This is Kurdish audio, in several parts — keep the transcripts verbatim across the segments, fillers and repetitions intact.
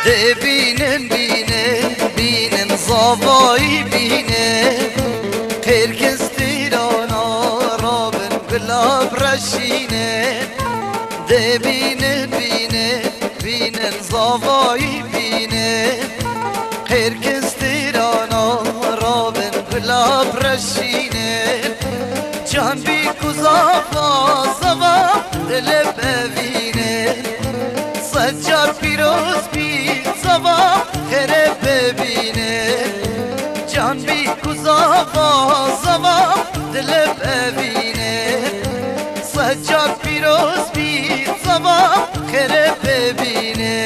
Dê bînin, bînin, bînin zavayî bînin. Qêrkin strana rabin gula bireşînin. Dê bînin, bînin, bînin zavayî bînin. Qêrkin strana rabin gula bireşînin. Can bî ku zava, zava dilê bevînin. Sed car pîroz bî zava xêrê bibîne. Can bî ku zava, zava dilê bevîne. Sed car pîroz bî zava xêrê bibîne.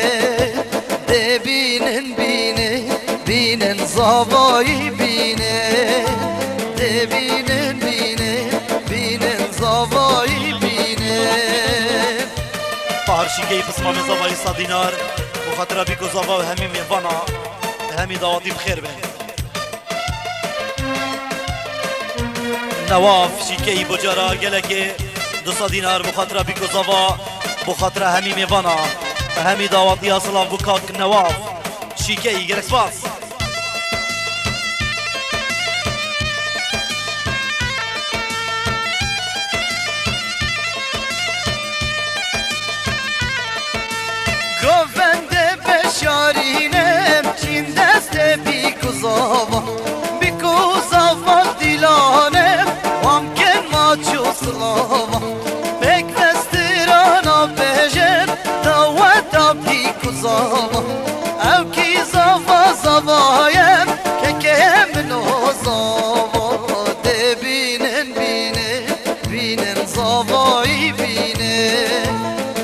Dê bînin, bînin, bînin zavayî bînin. Dê bînin, bînin, bînin zavayî bînin. Bahar Şîkeyî, pismamê zavayî sed dînar, bi xatira Bîko Zava û hemî mêvana, hemî dawatî bi xêr be. Newaf Şîkeyî, bo cara gelekê, du sed dînar, bi xatira Bîko Zava, bi xatira hemî mêvana, hemî dawatiya silav bo kak Newaf Şîkeyî, gelek spas. Govendê beşarînim, çîn destê Bîko Zava. Bîko Zava dîlanim, wan kin maç û silava. Pêk ve strana bêjin, daweta Bîko Zava. Ew kî zava zava ye, kekê min o zava. Dê bînin, bînin, bînin zavayî bînin.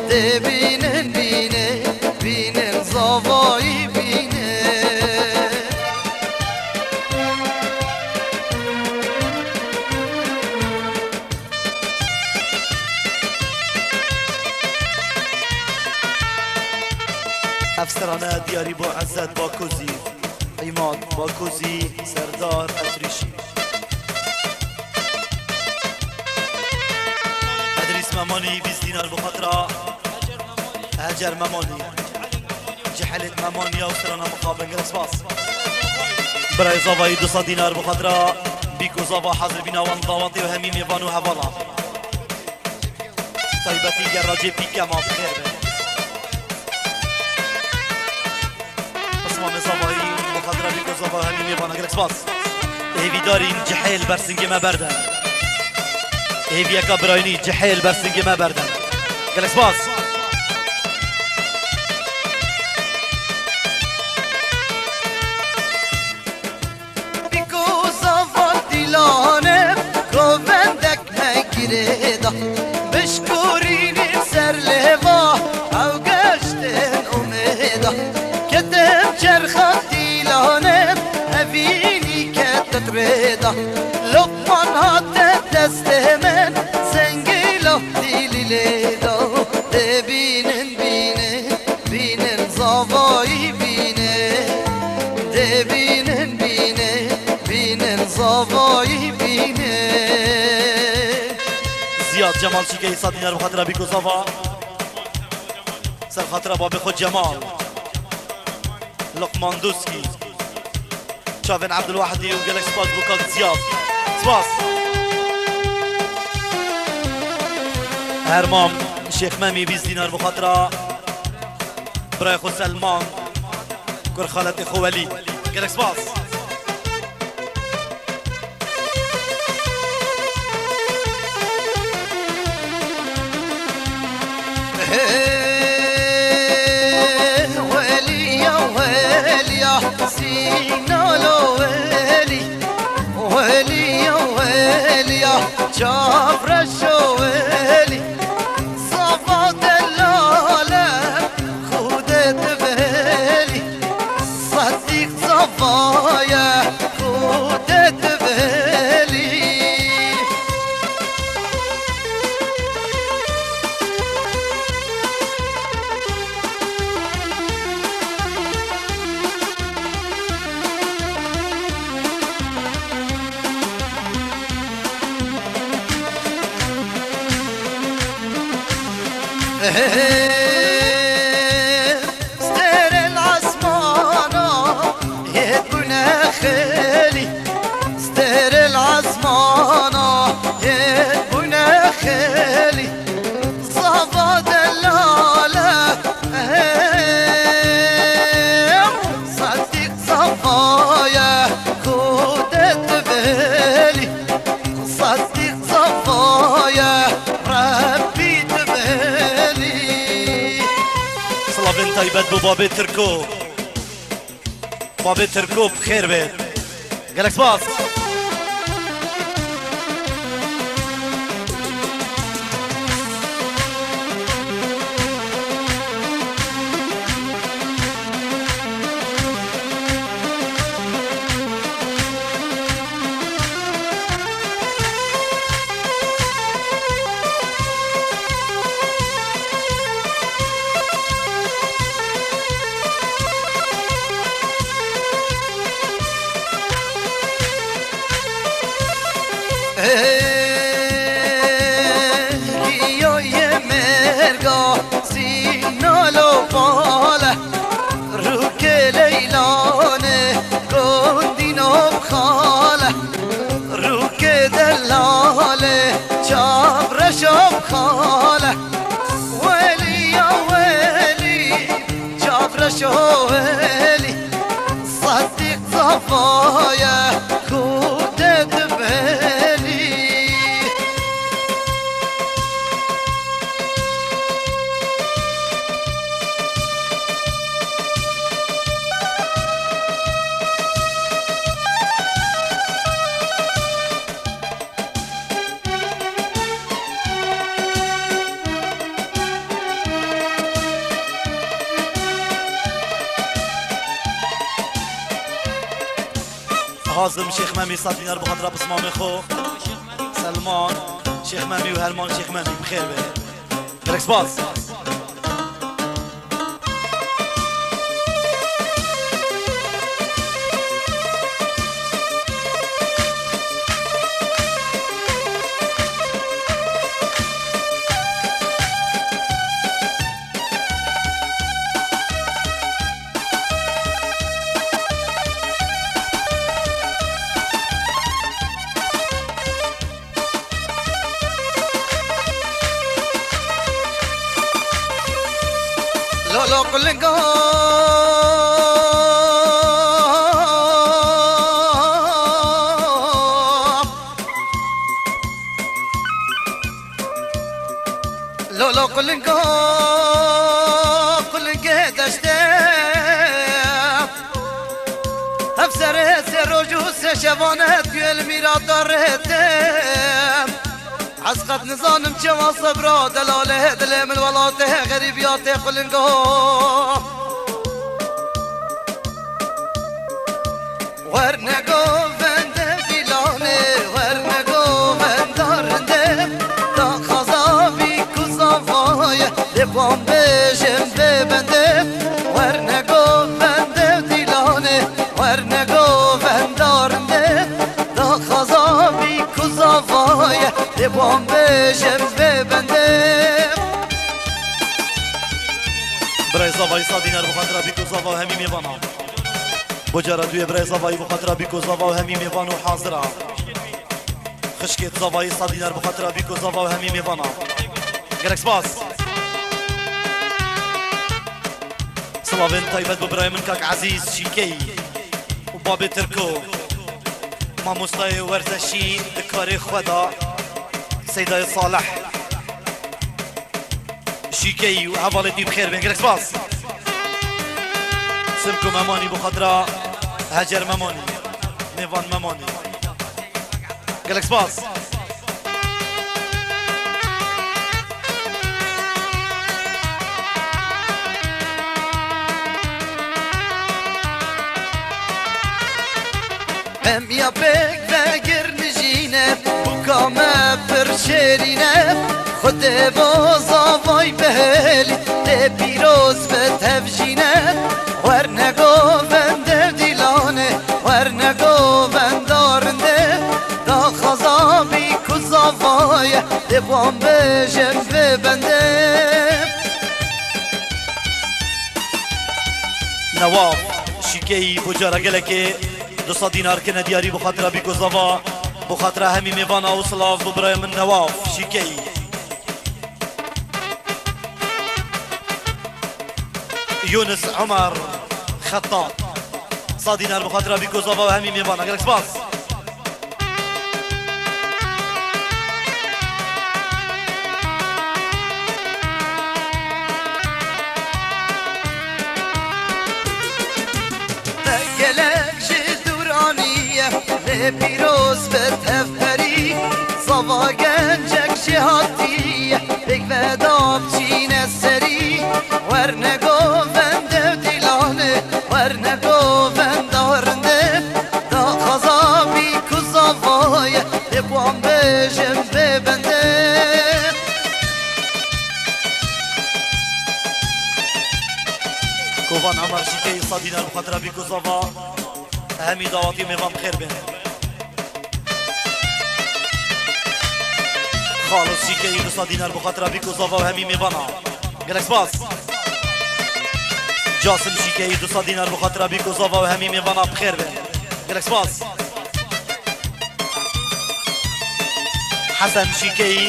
Dê bînin, bînin, bînin zavayî bînin. Ev strane diyarî bo Ezzet Bakozî, Îmad Bakozî, Serdar Etrîşî. Edrîs Memanî, bîst dînar bi xatira Hecer Memanî. Cehelêt Memanî ya strana mixabin, gelek spas. Birayê Zavayî, du sed dînar bi xatira Bîko Zava hazir bîna wan dawatê û hemî mêvan û hevala. Taybetî gerracê pîke ma bi xêr be. Pismamê Zavayî, bi xatira Bîko Zava hemî mêvana, gelek spas. Hêvîdarîn cihêl bersingê me berdin. Hêviyeka birayînî cihêl bersingê me berdin. Gelek spas. Bîko Zava dîlanim, govendek me girêda. Bişkurînim ser lêva, ew geştin umêda. Ketim çerxa dîlanim, evînî ketit rêda. Lokman hate destê min, zengî lo dîlî lêda. Dê bînin, bînin. Bînin zavayî bînin, dê bînin, bînin, bînin zavayî bînin. Ziyad Cemal Şîkeyî, sed dînar bi xatira Bîko Zava. Ser xatira babê xwe Cemal. Luqman Doskî. Çavên Ebdulwahidî û gelek spas bo kak Ziyad. Spas. Hermam Şêx Memî, bîst dînar bo xatira birayê xwe Selman, kur xaletê xwe Welî. Gelek spas. Hey, Welî ya, Welî ya, Sînalo Welî. Welî ya, Welî ya, çavreşo Welî. Zava delale, Xwedê tu belî. Sedîq zava ye, Xwedê tu belî. Stêrên Bo babê Tirko. Babê Tirko bi xêr be. Gelek spas. Hêviya ye mêrga sînalo pale, rûkê leylane gondîno bi xale, rûkê delale çavreşo bi xale. Welî ya welî, çavreşo welî, Sedîq zava ye ku te dibêlî. Hazim Şêx Memî sed dînar bi xatira pismamê xwe. Selman, Şêx Memî û Herman Şêx Memî bi xêr be. Gelek spas. Lolo qulingo. Lolo qulingo, qulingê deştê. Ev serê sê roj û sê şevan e, tu yê li mîra darê tê. Ez qet nizanim çawa sebra delalê, dilê min welatê, xerîbiya tê qulingo. Werne govende dîlanê, werne govenda rindê, daxwaza vî ku zava ye, lê wan bêjin vê bendê. Werne govende dîlanê, werne govenda rindê, daxwaza vî ku zava ye, lê wan bêjin vê bendê. Birayê zavayî sed dînar bi xatira bîk û zava û hemî mêvana. Bo cara duyê birayê zavayî bi xatira bîk û zava û hemî mêvan û hazira. Xişkê zavayî sed dînar bi xatira bîk û zava û hemî mêvana. Gelek spas. Silavên taybet bo birayê min kak Ezîz Şîkeyî û babê Tirko. Mamostayê werzeşî di karê xwe de Seydayê Salih. Şîkeyî û hevalê tî bi xêr bên. Gelek spas. Simko Memanî bi xatira Hecer Memanî. Mêvan Memanî. Gelek spas. Em ya pêk vegir mijîne, bûka me pir şêrîn e. Xwedê bo zavay bihêlî, lê pîroz be tevjîne. Werne govende dîlanê, werne govenda rindê. Daxwaza bî ku zava ye, lê wan bêjin vê bendê. Newaf Şîkeyî bo cara gelekê du sed dînar kine diyarî bi xatira bîk û zava, bi xatira hemî mêvana û silav bo birayê min Newaf Şîkeyî. Yunus Omer Xettat. Sed dînar bi xatira bîk û zava û hemî mêvana. Gelek spas. Ê pîroz be tevperî, zava gencek jêhatî, pêk ve dav çîne serî, werne govende dîlane, werne govenda rinde, da xaza bî ku zava ye, lê wan bêjin bê bende. Kovan Emar Şîkeyî, sed dînar bi xatira bî ku zava. Hemî dawatî mêvan bi xêr bên. Xalis Şîkeyî, du sed dînar bi xatira bî ku zava û hemî mêvana. Gelek spas. Casim Şîkeyî, du sed dînar bi xatira bî ku zava û hemî mêvana bi xêr bên. Gelek spas. Hesen Şîkeyî,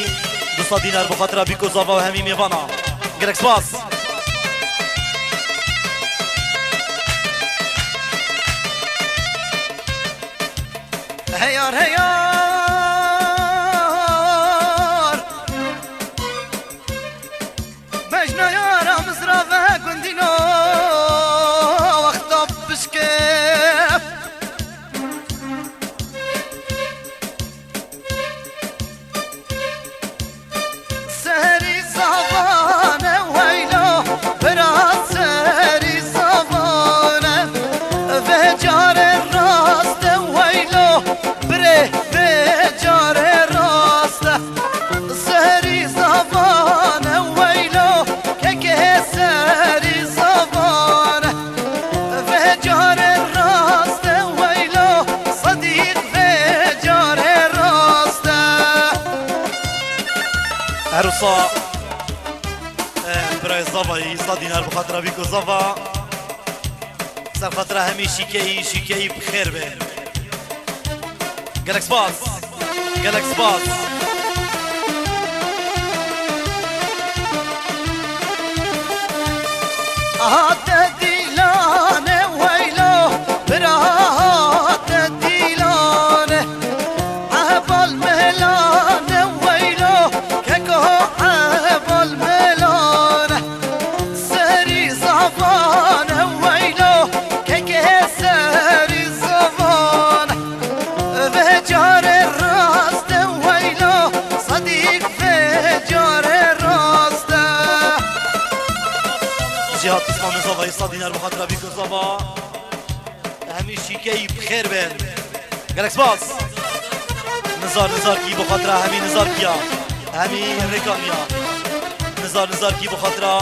du sed dînar bi xatira bî ku zava û hemî mêvana. Gelek spas. Heyar, heyar. Bejna yara mizrave gundîno wexta pişke. Serî zavane weylo, bira serî zavane. Vê carê rast e weylo, birê vê carê rast e. Serî zavane weylo, kekê serî zavane. Vê carê rast e weylo, Sedîq vê carê rast e. Her wisa, e, birayê zavayî, sed dînar bi xatira bî ku zava. Ser xatira hemî Şîkeyî, Şîkeyî bi xêr be. Gelek spas. Gelek spas. Hate dîlane weylo, bira hate dîlane. Ehbal melane weylo, keko ehbal melane. Serî zavane weylo, kekê serî zavane. Vê carê rast e weylo, Sedîq vê carê rast e. Cihat Pismamê zavayî, sed dînar bi xatira bî ku zava. Hemî Şîkeyî bi xêr bin. Gelek spas. Nizar Nizarkî bi xatira hemî Nizarkiya. Hemî Rêkaniya. Nizar Nizarkî bi xatira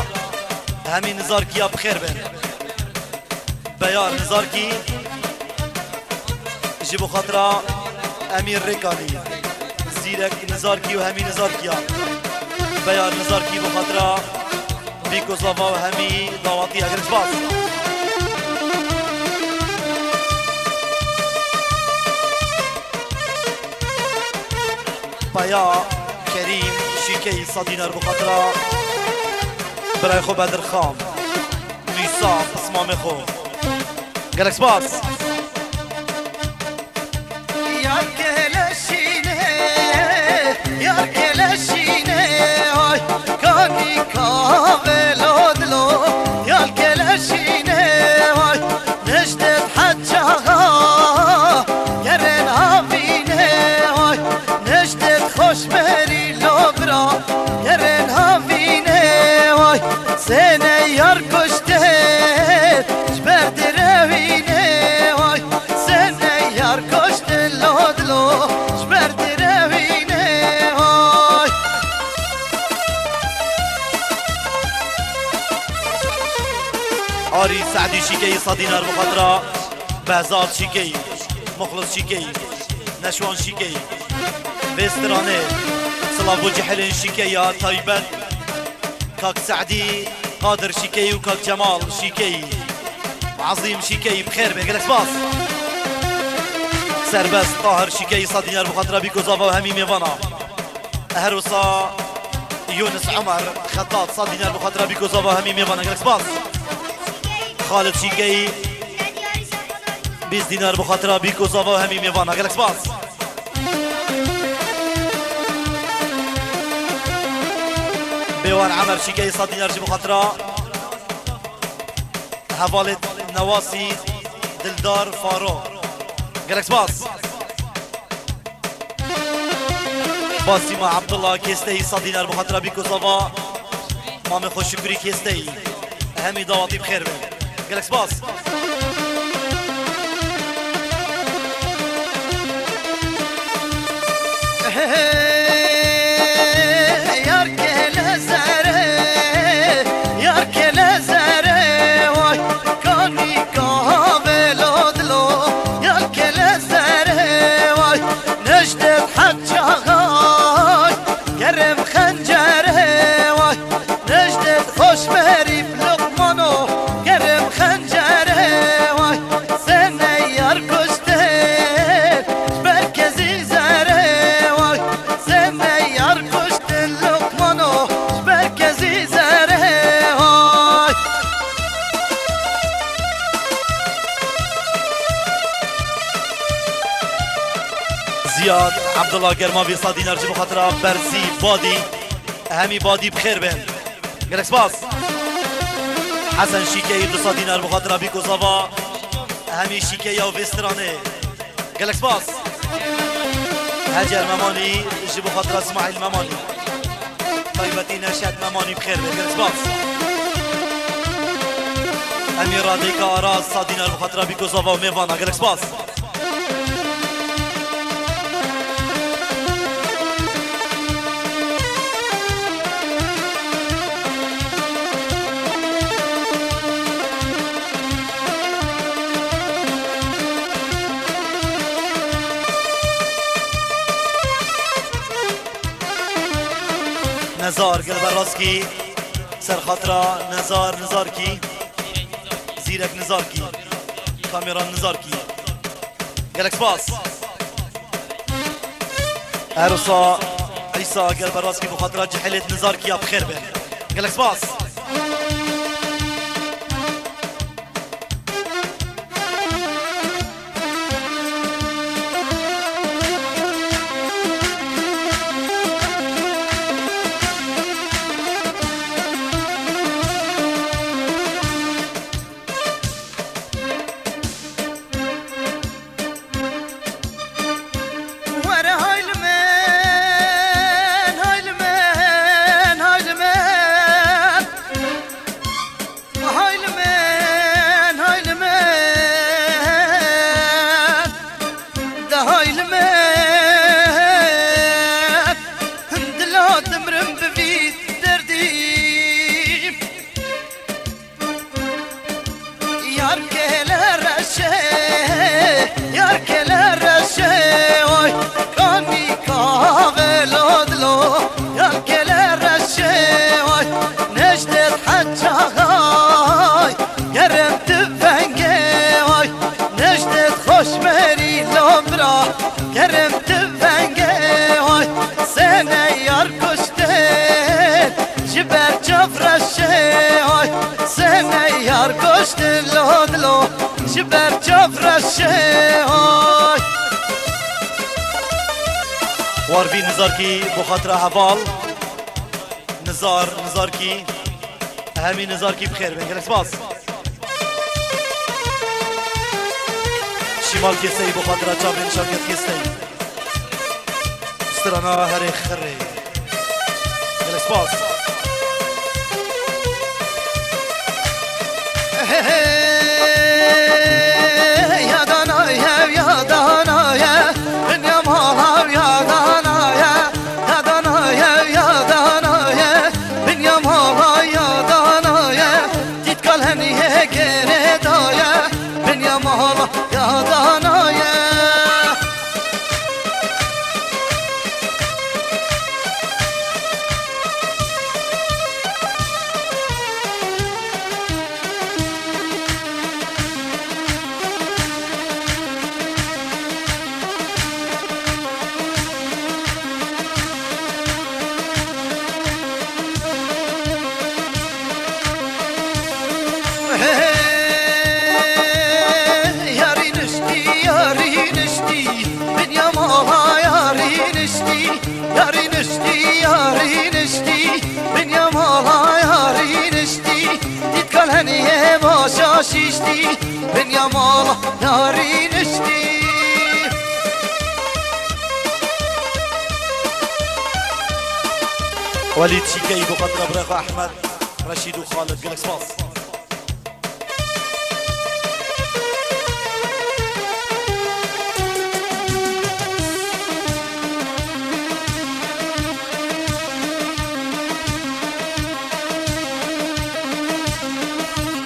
hemî Nizarkiya bi xêr bin. Beyar Nizarkî jî bi xatira Emîr Rêkanî. Zîrek Nizarkî û hemî Nizarkiya. Beyar Nizarkî bi xatira Bîko Zava û hemî dawatî, gelek spas. Paya Kerîm Şîkeyî sed dînar bi xatira birayê xwe Bedirxan. Mîsa pismamê xwe. Gelek spas. Yar keleşîne, yar keleşîne, ay kanî kavelo dilo. Yar keleşîne, ay neştet heccaga, gerên havîne, ay neştet xoşmerî lo bira, gerên havîne, ay sene yar kuşte ji ber direwîne, ay sene yar kuşte lo dilo ji ber direwîne, ay. Arî Se'dî Şîkeyî sed dînar bi xatira Behzat Şîkeyî, Muxlis Şîkeyî, Neşwan Şîkeyî. Vê stranê silav bo cihilên Şîkeyî ya taybet. Kak Se'dî, Qadir Şîkeyî û Kak Cemal Şîkeyî. Ezîm Şîkeyî, bi xêr be, gelek spas. Serbest Tahir Şîkeyî, sed dînar bi xatira Bîko Zava û hemî mêvana. Her wisa Yunus Omer Xetat, sed dînar bi xatira Bîko Zava û hemî mêvana, gelek spas. Xalid Şîkeyî, bîst dînar bi xatira Bîko Zava û hemî mêvana, gelek spas. Bêwar Emer Şîkeyî sed dînar jî bi xatira hevalê Newasî Dildar Faro. Gelek spas. Basîma Abdullah Kêsteyî, sed dînar bi xatira Bîko Zava. Mamê xwe Şukurî Kêsteyî. Hemî dawatî bi xêr be. Gelek spas. Yar kele zere, yar kele zere, vay, kanî kahvelo dilo, yar kele zere, vay, Necdet Hacı Ağay, kerem xencere, vay, Necdet Xoşmerî Luqmano, kerem xencere, vay, sene yar kuştin, ji ber kezî zere, vay, sene yar kuştin Luqmano, ji ber kezî zere, vay. Ziyad Abdullah Germavî, sed dînar ji bo xatira Berzî Badî. Hemî Badî bi xêr bin. Gelek spas. Hesen Şîkeyî, du sed dînar bi xatira Bîko Zava. Hemî Şîkeya vê stranê. Gelek spas. Hecer Memanî ji bo xatira Smaîl Memanî. Taybetî Neşet Memanî bi xêr be. Gelek spas. Emîr Radêka Aras, sed dînar bi xatira Bîko Zava û mêvana. Gelek spas. Nezar Gelberaskî, ser xatira Nezar Nizarkî, Zîrek Nizarkî, Kamera Nizarkî. Gelek spas. Her wisa Îsa Gelberaskî bi xatira Cihilêt Nizarkî ya bi xêr be. Gelek spas. Were hay li min, hay li min, hay li min. Hay li min, hay li min. De hay li min. Dila dimrim bi vî derdî. Yar kele reşe, yar kele reşe, oy, kanî kahvelo dilo. Yar kele reşe, oy, Necdet Hacı Ağay, kerem tivenge, oy, Necdet Xoşmerî lobra, kerem tivenge, oy, sene yar kuştin, ji ber çav reşê, oy, sene yar kuştin lo dilo, ji ber çav reşê, oy. Warvî Nizarkî, bo xatira heval. Nizar, Nizarkî. Hemî Nizarkî bi xêr bin. Gelek spas. Şîmal Kêseyî, bo xatira çavên Şevket Kêseyî. Strana herê xirê. Gelek spas. Yadana ye, yadana ye, binya mala yadana ye, yadana ye, yadana ye, binya mala yadana ye, dîtkal henî ye gerê daye, binya mala yadana ye. Yarî niştî, yarî niştî, binya mala yarî niştî, yarî niştî, yarî niştî, binya mala yarî niştî, dîtkal henî ye başa şiştî, binya mala yarî niştî. Welîd Şîkeyî bo xatira birayê xwe Ehmed, Reşîd û Xalid. Gelek spas.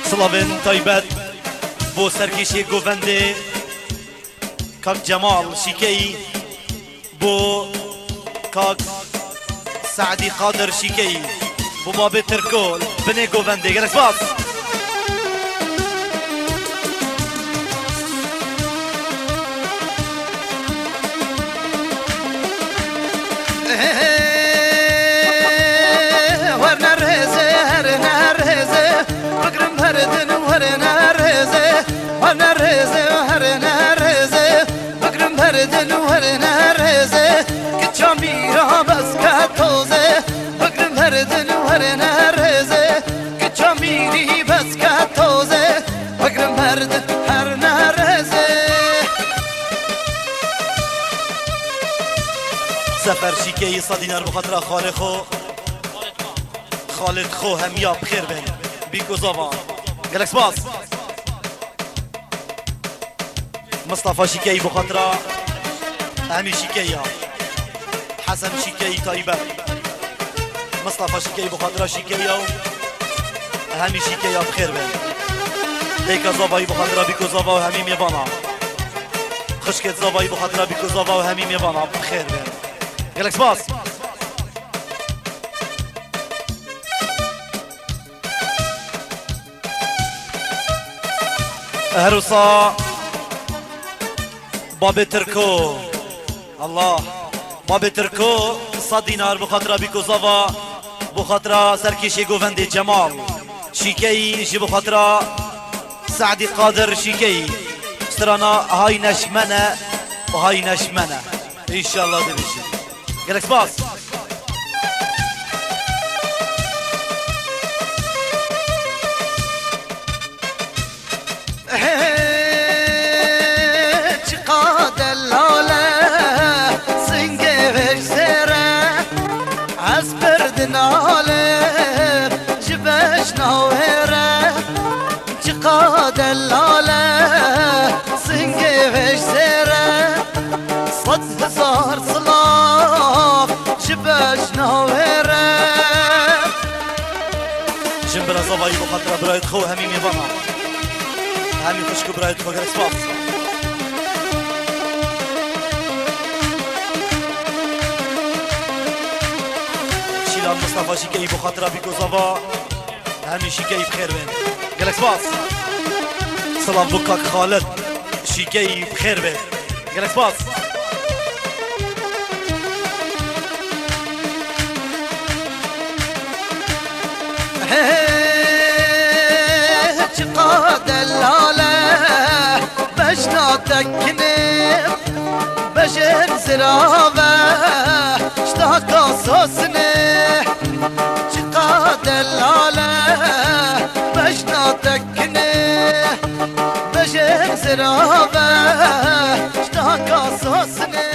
Silavên taybet bo serkêşê govendê Kak Cemal Şîkeyî, bo Kak Se'dî Qadir Şîkeyî, bo babê Tirko, binê govendê. Gelek spas. Werne rêzê, herine rêzê, bigrin berdin, werine rêzê, werne rêzê, herine rêzê, bigrin berdin, werine rêzê, kiça mîra bes ke tozê, bigrin berdin, werine rêzê, kiça mîrî bes ke tozê, bigrin berdin, herine rêzê. Sefer Şîkeyî sed dînar bi xatira xalê xwe. Xalid xwe hemiya bi xêr bin. Bîk û zava. Gelek spas. Mistefa Şîkeyî bi xatira hemî Şîkeyî ya. Hesen Şîkeyî taybet. Mistefa Şîkeyî bi xatira Şîkeyî ya û hemî Şîkeyî ya bi xêr bin. Dêka zavayî bi xatira bîk û zava û hemî mêvana. Xişkêt zavayî bi xatira bîk û zava û hemî mêvana bi xêr bin. Gelek spas. Her wisa babê Tirko. Allah. Babê Tirko, sed dînar bi xatira bîk û zava, bi xatira serkêşê govendê Cemal Şîkeyî, jî bi xatira Se'dî Qadir Şîkeyî. Strana Hay neşmene û hay neşmene. Înşallah dibêjin. Gelek spas. Çiqa delale singê vêj zêre, ez birdi nalê ji beşna wê re. Çiqa delale singê vêj zêre, sed hezar silav ji beşna wê re. Jin bira zavayî bo xatira birayê xwe û hemî mêvana. Hemî xwişk û birayê xwe gelek spas. Şîlan Mistefa Şîkeyî bo xatira bîk û zava. Hemî Şîkeyî bi xêr bin. Gelek spas. Silav bo kak Xalid. Şîkeyî bi xêr bin. Gelek spas. Hey, çiqa delale beşna tekinê. Bejên zirave, ji daka sosnê, çiqa delale, bejna tekinê. Bejên zirave, ji daka sosnê.